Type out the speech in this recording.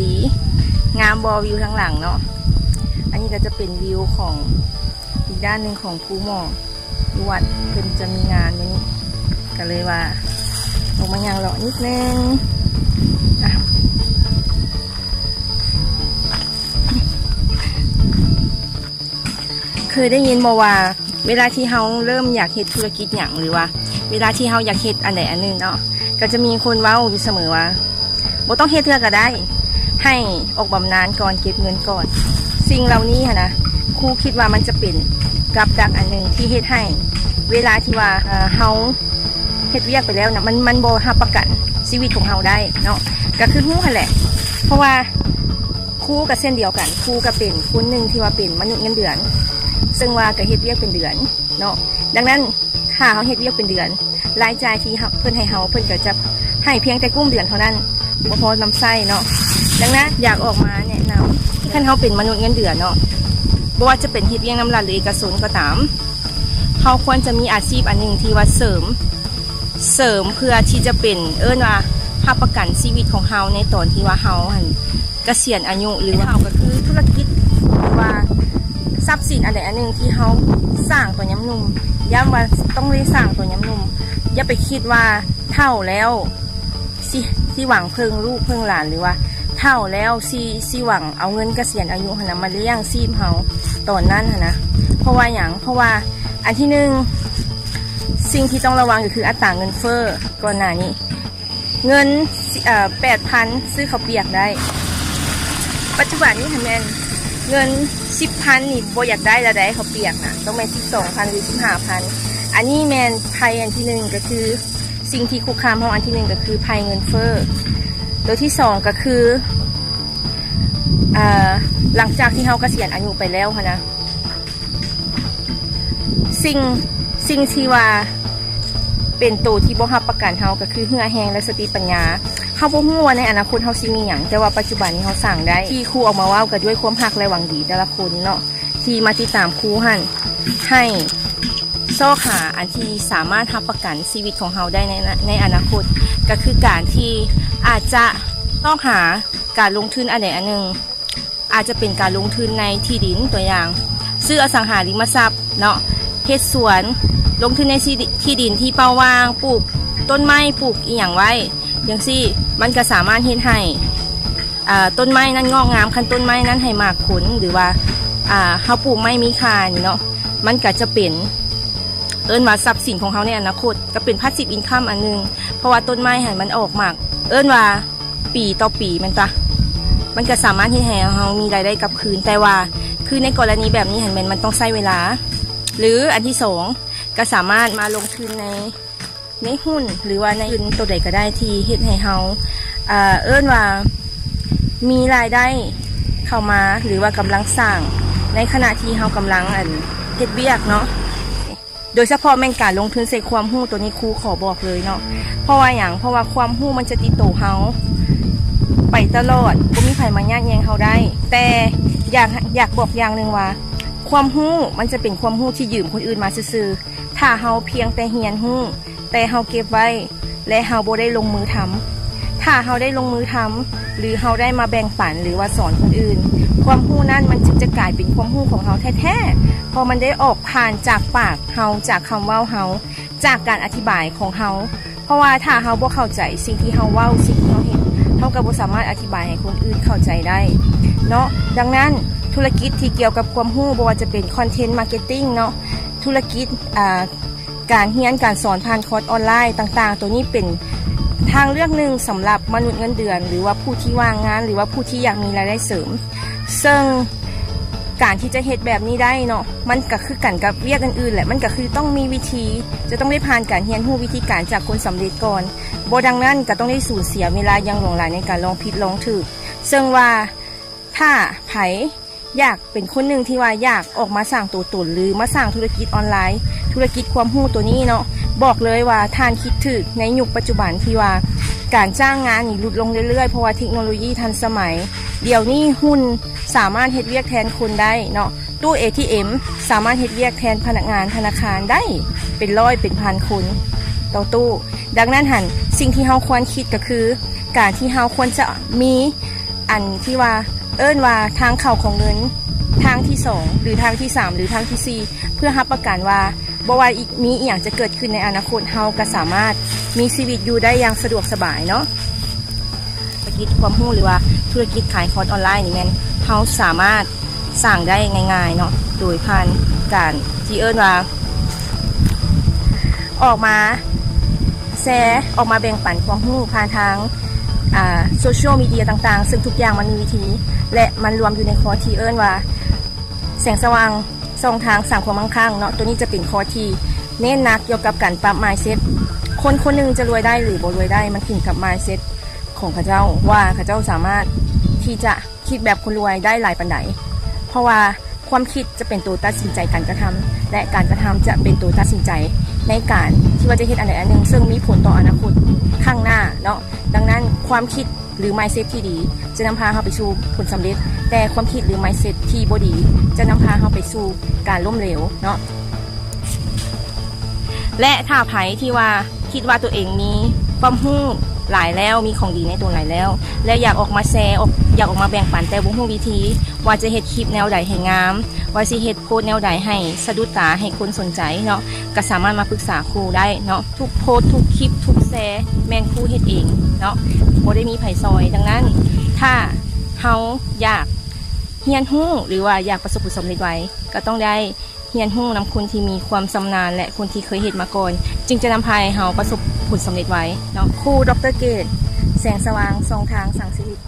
ດີ ງາມບໍ່ ວິວທາງຫຼັງເນາະ. ອັນນີ້ກໍຈະເປັນວິວຂອງອີກດ້ານໜຶ່ງຂອງພູໝໍ້ຢູ່ວັດ ເພິ່ນຈະມີງານມື້ນີ້ ກໍເລີຍວ່າອອກມາຍ່າງເລາະນິດໜຶ່ງ. ເຄີຍໄດ້ຍິນບໍ່ວ່າ ເວລາທີ່ເຮົາເລີ່ມຢາກເຮັດທຸລະກິດຫຍັງ ຫຼືວ່າເວລາທີ່ເຮົາຢາກເຮັດອັນໃດອັນໜຶ່ງເນາະ ກໍຈະມີຄົນເວົ້າຢູ່ສະເໝີວ່າ ບໍ່ຕ້ອງເຮັດເທື່ອກໍໄດ້ ໃຫ້ອອກບຳນານກ່ອນ ເກັບເງິນກ່ອນ. ສິ່ງເຫຼົ່ານີ້ຫັ້ນນະ ຄູຄິດວ່າມັນຈະເປັນກັບດັກອັນໜຶ່ງທີ່ເຮັດໃຫ້ເວລາທີ່ວ່າ ເອີ ເຮົາເຮັດວຽກໄປແລ້ວນະ ມັນ ມັນບໍ່ຮັບປະກັນຊີວິດຂອງເຮົາໄດ້ເນາະ ກໍຄືຮູ້ຫັ້ນແຫຼະ. ເພາະວ່າຄູກໍເຊັ່ນດຽວກັນ ຄູກໍເປັນຄົນໜຶ່ງທີ່ວ່າເປັນມະນຸດເງິນເດືອນ ເຊິ່ງວ່າກໍເຮັດວຽກເປັນເດືອນເນາະ. ດັ່ງນັ້ນ ຖ້າເຮົາເຮັດວຽກເປັນເດືອນ ລາຍຈ່າຍທີ່ເຮົາ ເພິ່ນໃຫ້ເຮົາ ເພິ່ນກໍຈະໃຫ້ພຽງແຕ່ກຸ້ມເດືອນເທົ່ານັ້ນ ບໍ່ພໍນຳໃຊ້ເນາະ. ດັ່ງນັ້ນ ຢາກອອກມາແນະນຳ ຄັນເຮົາເປັນມະນຸດເງິນເດືອນເນາະ ບໍ່ວ່າຈະເປັນເຮັດວຽກນຳລັດ ຫຼື ເອກະຊົນກໍຕາມ ເຮົາຄວນຈະມີອາຊີບອັນໜຶ່ງທີ່ວ່າເສີມ ເສີມເພື່ອທີ່ຈະເປັນ ເອີ້ນວ່າຮັບປະກັນຊີວິດຂອງເຮົາໃນຕອນທີ່ວ່າເຮົາຫັ້ນກະສຽນອາຍຸ ຫຼືວ່າເຮົາກໍຄືທຸລະກິດ ຫຼືວ່າຊັບສິນອັນໃດອັນໜຶ່ງທີ່ເຮົາສ້າງຕອນຍາມໜຸ່ມ. ຢ້ຳວ່າຕ້ອງໄດ້ສ້າງຕອນຍາມໜຸ່ມ ຢ່າໄປຄິດວ່າເຖົ້າແລ້ວ ຊິ ຊິຫວັງເພິ່ງລູກເພິ່ງຫຼານ ຫຼືວ່າເຖົ້າແລ້ວຊິ ຊິຫວັງເອົາເງິນກະສຽນອາຍຸຫັ້ນນະ ມາລ້ຽງຊີບເຮົາຕອນນັ້ນຫັ້ນນະ. ເພາະວ່າຫຍັງ? ເພາະວ່າອັນທີໜຶ່ງ ສິ່ງທີ່ຕ້ອງລະວັງກໍຄືອັດຕາເງິນເຟີ້. ກ່ອນໜ້ານີ້ເງິນ ເອີ ແປດພັນ ຊື້ເຂົ້າປຽກໄດ້ ປັດຈຸບັນນີ້ຫັ້ນແມ່ນເງິນສິບພັນນີ້ບໍ່ຢາກໄດ້ລະໄດ໋ ເຂົ້າປຽກນະ ຕ້ອງແມ່ນສິບສອງພັນ ຫຼື ສິບຫ້າພັນ. ອັນນີ້ແມ່ນໄພອັນທີໜຶ່ງ ກໍຄື ສິ່ງທີ່ຄຸກຄາມເຮົາອັນທີໜຶ່ງກໍຄືໄພເງິນເຟີ້. ໂຕທີສອງກໍຄື ເອີ ຫຼັງຈາກທີ່ເຮົາກະສຽນອາຍຸໄປແລ້ວຫັ້ນນະ ສິ່ງ ສິ່ງທີ່ວ່າເປັນໂຕທີ່ບໍ່ຮັບປະກັນເຮົາ ກໍຄືເຫື່ອແຮງ ແລະ ສະຕິປັນຍາ. ເຮົາບໍ່ຮູ້ວ່າໃນອະນາຄົດເຮົາຊິມີຫຍັງ, ແຕ່ວ່າປັດຈຸບັນນີ້ເຮົາສ້າງໄດ້. ທີ່ຄູອອກມາເວົ້າກໍດ້ວຍຄວາມຮັກ ແລະ ຫວັງດີແຕ່ລະຄົນເນາະ ທີ່ມາຕິດຕາມຄູຫັ້ນ ໃຫ້ ຊອກຫາອັນທີ່ສາມາດຮັບປະກັນຊີວິດຂອງເຮົາໄດ້ໃນ ໃນອະນາຄົດ ກໍຄືການທີ່ອາດຈະຊອກຫາການລົງທຶນອັນໃດອັນໜຶ່ງ, ອາດຈະເປັນການລົງທຶນໃນທີ່ດິນ, ຕົວຢ່າງ ຊື້ອະສັງຫາລິມະຊັບເນາະ, ເຮັດສວນ, ລົງທຶນໃນທີ່ດິນທີ່ເປົ່າວ່າງ, ປູກຕົ້ນໄມ້, ປູກອີ່ຫຍັງໄວ້ ຈັ່ງຊີ້ ມັນກໍສາມາດເຮັດໃຫ້ ອ່າ ຕົ້ນໄມ້ນັ້ນງອກງາມ, ຄັນຕົ້ນໄມ້ນັ້ນໃຫ້ໝາກຜົນ ຫຼືວ່າ ອ່າ ເຮົາປູກໄມ້ມີຄ່ານີ້ເນາະ, ມັນກໍຈະເປັນ ເອີ້ນວ່າຊັບສິນຂອງເຮົາໃນອະນາຄົດ, ກໍເປັນ passive income ອັນໜຶ່ງ, ເພາະວ່າຕົ້ນໄມ້ຫັ້ນມັນອອກໝາກ ເອີ້ນວ່າປີຕໍ່ປີແມ່ນຕະ, ມັນກໍສາມາດເຮັດໃຫ້ເຮົາມີລາຍໄດ້ກັບຄືນ. ແຕ່ວ່າຄືໃນກໍລະນີແບບນີ້ຫັ້ນ ແມ່ນມັນຕ້ອງໃຊ້ເວລາ, ຫຼື ອັນທີສອງ ກໍສາມາດມາລົງທຶນໃນ ໃນຫຸ້ນ ຫຼືວ່າໃນທຶນໂຕໃດກໍໄດ້ທີ່ເຮັດໃຫ້ເຮົາ ເອີ ເອີ້ນວ່າມີລາຍໄດ້ເຂົ້າມາ ຫຼືວ່າກຳລັງສ້າງ ໃນຂະນະທີ່ເຮົາກຳລັງ ອັນ ເຮັດວຽກເນາະ. ໂດຍສະເພາະແມ່ນການລົງທຶນໃສ່ຄວາມຮູ້ ໂຕນີ້ຄູຂໍບອກເລີຍເນາະ. ເພາະວ່າຫຍັງ? ເພາະວ່າຄວາມຮູ້ມັນຈະຕິດໂຕເຮົາໄປຕະຫຼອດ, ບໍ່ມີໃຜມາຍາດແຍ່ງເຮົາໄດ້. ແຕ່ຢາກ ຢາກບອກຢ່າງໜຶ່ງວ່າ ຄວາມຮູ້ມັນຈະເປັນຄວາມຮູ້ທີ່ຢືມຄົນອື່ນມາຊື່ໆ. ຖ້າເຮົາພຽງແຕ່ຮຽນຮູ້ ແຕ່ເຮົາເກັບໄວ້ ແລະ ເຮົາບໍ່ໄດ້ລົງມືທຳ. ຖ້າເຮົາໄດ້ລົງມືທຳ ຫຼື ເຮົາໄດ້ມາແບ່ງປັນ ຫຼືວ່າສອນຄົນອື່ນ, ຄວາມຮູ້ນັ້ນມັນຈຶ່ງຈະກາຍເປັນຄວາມຮູ້ຂອງເຮົາແທ້ໆ, ເພາະມັນໄດ້ອອກຜ່ານຈາກປາກເຮົາ, ຈາກຄຳເວົ້າເຮົາ, ຈາກການອະທິບາຍຂອງເຮົາ. ເພາະວ່າຖ້າເຮົາບໍ່ເຂົ້າໃຈສິ່ງທີ່ເຮົາເວົ້າ, ສິ່ງທີ່ເຮົາເຫັນ, ເຮົາກໍບໍ່ສາມາດອະທິບາຍໃຫ້ຄົນອື່ນເຂົ້າໃຈໄດ້ເນາະ. ດັ່ງນັ້ນ ທຸລະກິດທີ່ກ່ຽວກັບຄວາມຮູ້, ບໍ່ວ່າຈະເປັນ content marketing ເນາະ, ທຸລະກິດ ອ່າ ການຮຽນການສອນຜ່ານຄອດອອນລາຍຕ່າງໆ, ໂຕນີ້ເປັນທາງເລືອກໜຶ່ງສຳລັບມະນຸດເງິນເດືອນ ຫຼືວ່າຜູ້ທີ່ວ່າງງານ ຫຼືວ່າຜູ້ທີ່ຢາກມີລາຍໄດ້ເສີມ. ເຊິ່ງການທີ່ຈະເຮັດແບບນີ້ໄດ້ເນາະ, ມັນກະຄືກັນກັບວຽກອື່ນໆແຫຼະ, ມັນກະຄືຕ້ອງມີວິທີ, ຈະຕ້ອງໄດ້ຜ່ານການຮຽນຮູ້ວິທີການຈາກຄົນສຳເລັດກ່ອນ. ບໍ່ດັ່ງນັ້ນກະຕ້ອງໄດ້ສູນເສຍເວລາຢ່າງຫຼວງຫຼາຍໃນການລອງຜິດລອງຖືກ. ເຊິ່ງວ່າ ຖ້າໃຜຢາກເປັນຄົນໜຶ່ງທີ່ວ່າຢາກອອກມາສ້າງຕົວຕົນ ຫຼື ມາສ້າງທຸລະກິດອອນລາຍ, ທຸລະກິດຄວາມຮູ້ໂຕນີ້ເນາະ, ບອກເລີຍວ່າທ່ານຄິດຖືກໃນຍຸກປັດຈຸບັນທີ່ວ່າການຈ້າງງານນີ້ຫຼຸດລົງເລື້ອຍໆ ເພາະວ່າເທັກໂນໂລຢີທັນສະໄໝ. ດຽວນີ້ຫຸ່ນສາມາດເຮັດວຽກແທນຄົນໄດ້ເນາະ, ຕູ້ເອທີເອັມສາມາດເຮັດວຽກແທນພະນັກງານທະນາຄານໄດ້ເປັນຮ້ອຍເປັນພັນຄົນຕໍ່ຕູ້. ດັ່ງນັ້ນຫັ້ນ ສິ່ງທີ່ເຮົາຄວນຄິດກໍຄື ການທີ່ເຮົາຄວນຈະມີ ອັນທີ່ວ່າເອີ້ນວ່າທາງເຂົ້າຂອງເງິນ ທາງທີສອງ ຫຼື ທາງທີສາມ ຫຼື ທາງທີສີ່ ເພື່ອຮັບປະກັນວ່າ ບໍ່ວ່າອີກ ມີອີ່ຫຍັງຈະເກີດຂຶ້ນໃນອະນາຄົດ ເຮົາກໍສາມາດມີຊີວິດຢູ່ໄດ້ຢ່າງສະດວກສະບາຍເນາະ. ທຸລະກິດຄວາມຮູ້ ຫຼືວ່າທຸລະກິດຂາຍຄອດອອນລາຍນີ້ແມ່ນເຮົາສາມາດສ້າງໄດ້ງ່າຍໆເນາະ ໂດຍຜ່ານການທີ່ເອີ້ນວ່າ ອອກມາແຊ ອອກມາແບ່ງປັນຄວາມຮູ້ຜ່ານທາງ ອ່າ ໂຊຊຽວມີເດຍຕ່າງໆ ເຊິ່ງທຸກຢ່າງມັນມີວິທີ ແລະ ມັນລວມຢູ່ໃນຂໍ້ທີ່ເອີ້ນວ່າ ແສງສະຫວ່າງຊ່ອງທາງສ້າງຄວາມໝັ້ງຄັ່ງເນາະ. ໂຕນີ້ຈະເປັນຂໍ້ທີ່ເນັ້ນໜັກກ່ຽວກັບການປັບມາຍເຊັດ ຄົນຄົນໜຶ່ງຈະລວຍໄດ້ ຫຼື ບໍ່ລວຍໄດ້ ມັນຂຶ້ນກັບມາຍເຊັດຂອງເຂົາເຈົ້າ ວ່າເຂົາເຈົ້າສາມາດທີ່ຈະຄິດແບບຄົນລວຍໄດ້ຫຼາຍປານໃດ ເພາະວ່າຄວາມຄິດຈະເປັນໂຕຕັດສິນໃຈການກະທຳ ແລະ ການກະທຳຈະເປັນໂຕຕັດສິນໃຈໃນການທີ່ວ່າຈະເຮັດອັນໃດອັນໜຶ່ງ ເຊິ່ງມີຜົນຕໍ່ອະນາຄົດຂ້າງໜ້າເນາະ. ດັ່ງນັ້ນ ຄວາມຄິດ ຫຼື ມາຍເຊັດທີ່ດີ ຈະນຳພາເຮົາໄປສູ່ຜົນສຳເລັດ, ແຕ່ຄວາມຄິດ ຫຼື ມາຍເຊັດທີ່ບໍ່ດີ ຈະນຳພາເຮົາໄປສູ່ການລົ້ມເຫຼວເນາະ. ແລະ ຖ້າໃຜທີ່ວ່າຄິດວ່າຕົວເອງມີຄວາມຮູ້ຫຼາຍແລ້ວ, ມີຂອງດີໃນຕົວຫຼາຍແລ້ວ ແລະ ຢາກອອກມາແຊ ອອກ ຢາກອອກມາແບ່ງປັນ ແຕ່ບໍ່ຮູ້ວິທີວ່າຈະເຮັດຄລິບແນວໃດໃຫ້ງາມ, ວ່າຊິເຮັດໂພສແນວໃດໃຫ້ສະດຸດຕາ ໃຫ້ຄົນສົນໃຈເນາະ, ກໍສາມາດມາປຶກສາຄູໄດ້ເນາະ. ທຸກໂພສ ທຸກຄລິບ ທຸກແຊ ແມ່ນຄູເຮັດເອງເນາະ, ບໍ່ໄດ້ມີໃຜຊ່ອຍ. ດັ່ງນັ້ນ ຖ້າເຮົາຢາກຮຽນຮູ້ ຫຼືວ່າຢາກປະສົບຜົນສຳເລັດໄວ ກໍຕ້ອງໄດ້ຮຽນຮູ້ນຳຄົນທີ່ມີຄວາມຊຳນານ ແລະ ຄົນທີ່ເຄີຍເຮັດມາກ່ອນ ຈຶ່ງຈະນຳພາໃຫ້ເຮົາປະສົບຜົນສຳເລັດໄວເນາະ. ຄູ ດຣ ເກດ ແສງສະຫວ່າງ ຊ່ອງທາງສ້າງຊີວິດ.